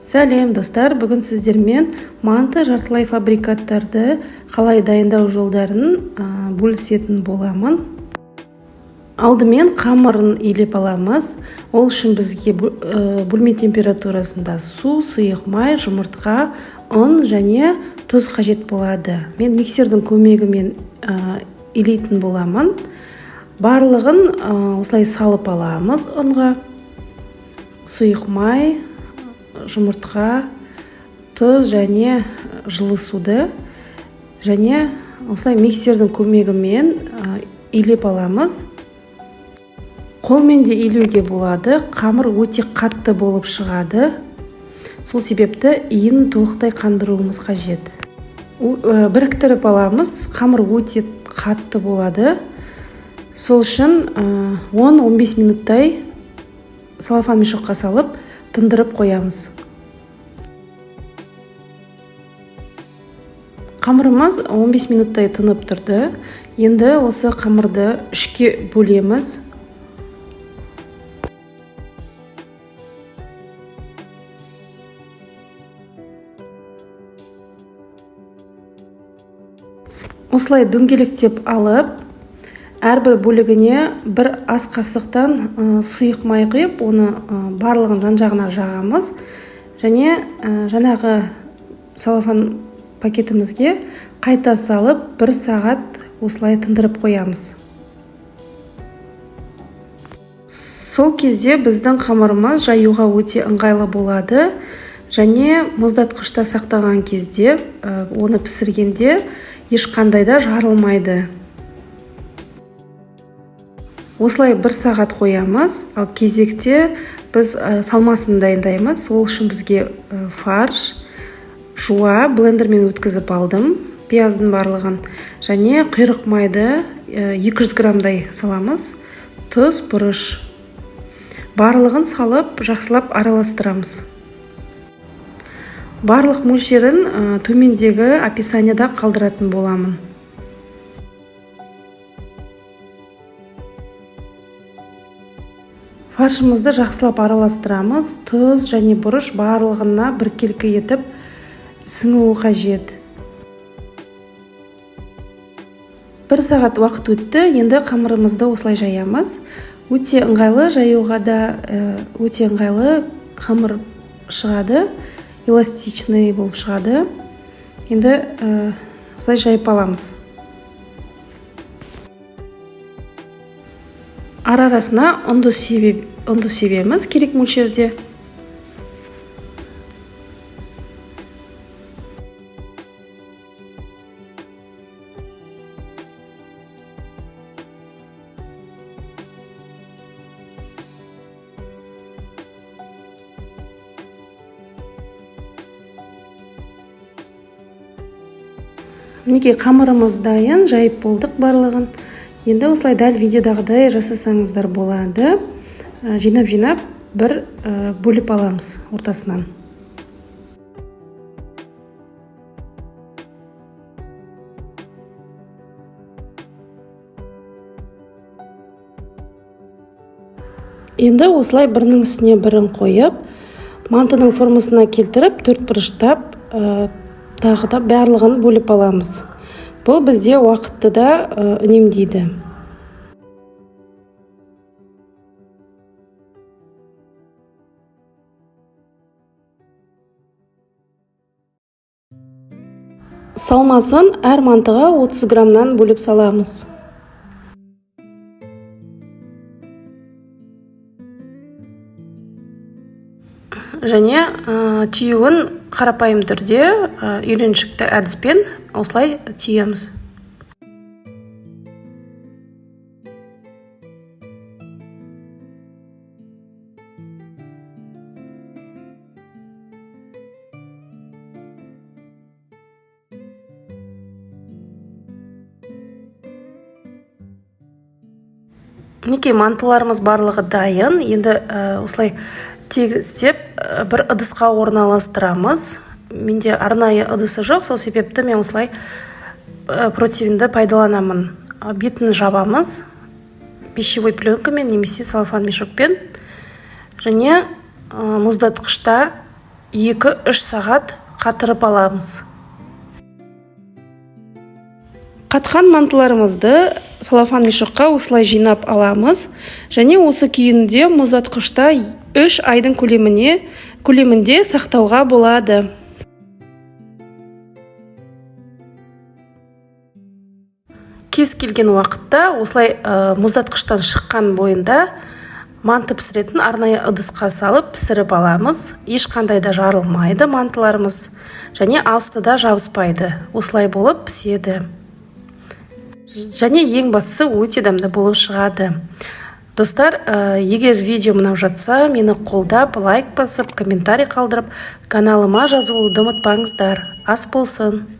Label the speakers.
Speaker 1: Сәлем, достар! Бүгін сіздермен манты жартылай фабрикаттарды қалай дайындау жолдарын бөлісетін боламын. Алдымен қамырын илеп аламыз. Ол үшін бізге бөлме температурасында су, сұйық май, жұмыртқа, ұн және тұз қажет болады. Мен миксердің көмегімен илейтін боламын. Барлығын осылай салып аламыз ұнға. Сұйық май, жұмыртқа, тұз және жылы суды және осылай миксердің көмегімен илеп аламыз. Қолмен де илеуге болады. Қамыр өте қатты болып шығады. Сол себепті иін толықтай қандыруымыз қажет. Біріктіріп аламыз. Қамыр өте қатты болады. Сол үшін 10-15 минуттай целлофан мешокқа салып тындырып қоямыз. Қамырымыз 15 минуттай тынып тұрды. Енді осы қамырды үшке бөлеміз. Осылай дөңгелектеп алып, әрбір бөлігіне бір ас қасықтан сұйық май құйып, оны барлығын жан-жағына жағамыз. Және жаңағы целлофан пакетімізге қайта салып, бір сағат осылай тындырып қоямыз. Сол кезде біздің қамырымыз жаюға өте ыңғайлы болады. Және мұздатқышта сақтаған кезде, оны пісіргенде ешқандай да жарылмайды. Осылай бір сағат қоямыз. Ал кезекте біз салмасын дайындаймыз. Ол үшін бізге фарш, жуа блендермен өткізіп алдым, пияздың барлығын. Және құйрық майды 200 граммдай саламыз, тұз, бұрыш. Барлығын салып, жақсылап араластырамыз. Барлық мөлшерін төмендегі описанияда қалдыратын боламын. Фаршымызды жақсылап араластырамыз. Тұз және бұрыш барлығына біркелкі етіп сіңуі қажет. Бір сағат уақыт өтті. Енді қамырымызды осылай жаямыз. Өте ыңғайлы жаюға да, өте ыңғайлы қамыр шығады, эластичный болып шығады. Енді осылай жайып аламыз. Ара-арасына ұнды себеміз керек мөлшерде. Мінекей, қамырымыз дайын, жайып болдық барлығын. Енді осылай дәл видеодағыдай жасасаңыздар болады. Жинап-жинап бір бөліп аламыз ортасынан. Енді осылай бірінің үстіне бірін қойып, мантының формасына келтіріп, төрт бұрыштап, тағы да барлығын бөліп аламыз. Бұл бізде уақытты да үнемдейді. Салмасын әр мантыға 30 граммнан бөліп саламыз. Және түюін қарапайым түрде, үйреншікті әдіспен осылай түйеміз. Мінекей, мантыларымыз барлығы дайын. Енді осылай тегістеп, бір ыдысқа орналастырамыз. Менде арнайы ыдысы жоқ, сол себепті мен осылай противенді пайдаланамын. Бетін жабамыз пищевой пленкамен немесе целлофан мешокпен және мұздатқышта 2-3 сағат қатырып аламыз. Қатқан мантыларымызды целлофан мешокқа осылай жинап аламыз және осы күйінде мұздатқышта 3 айдың көлемінде сақтауға болады. Кез келген уақытта осылай мұздатқыштан шыққан бойында манты пісіретін арнайы ыдысқа салып пісіріп аламыз. Ешқандай да жарылмайды мантыларымыз және асты да жабыспайды. Осылай болып піседі. Және ең бастысы, өте дәмді болып шығады. Достар, егер видео ұнап жатса, мені қолдап, лайк басып, комментарий қалдырып, каналыма жазылуды ұмытпаңыздар. Ас болсын!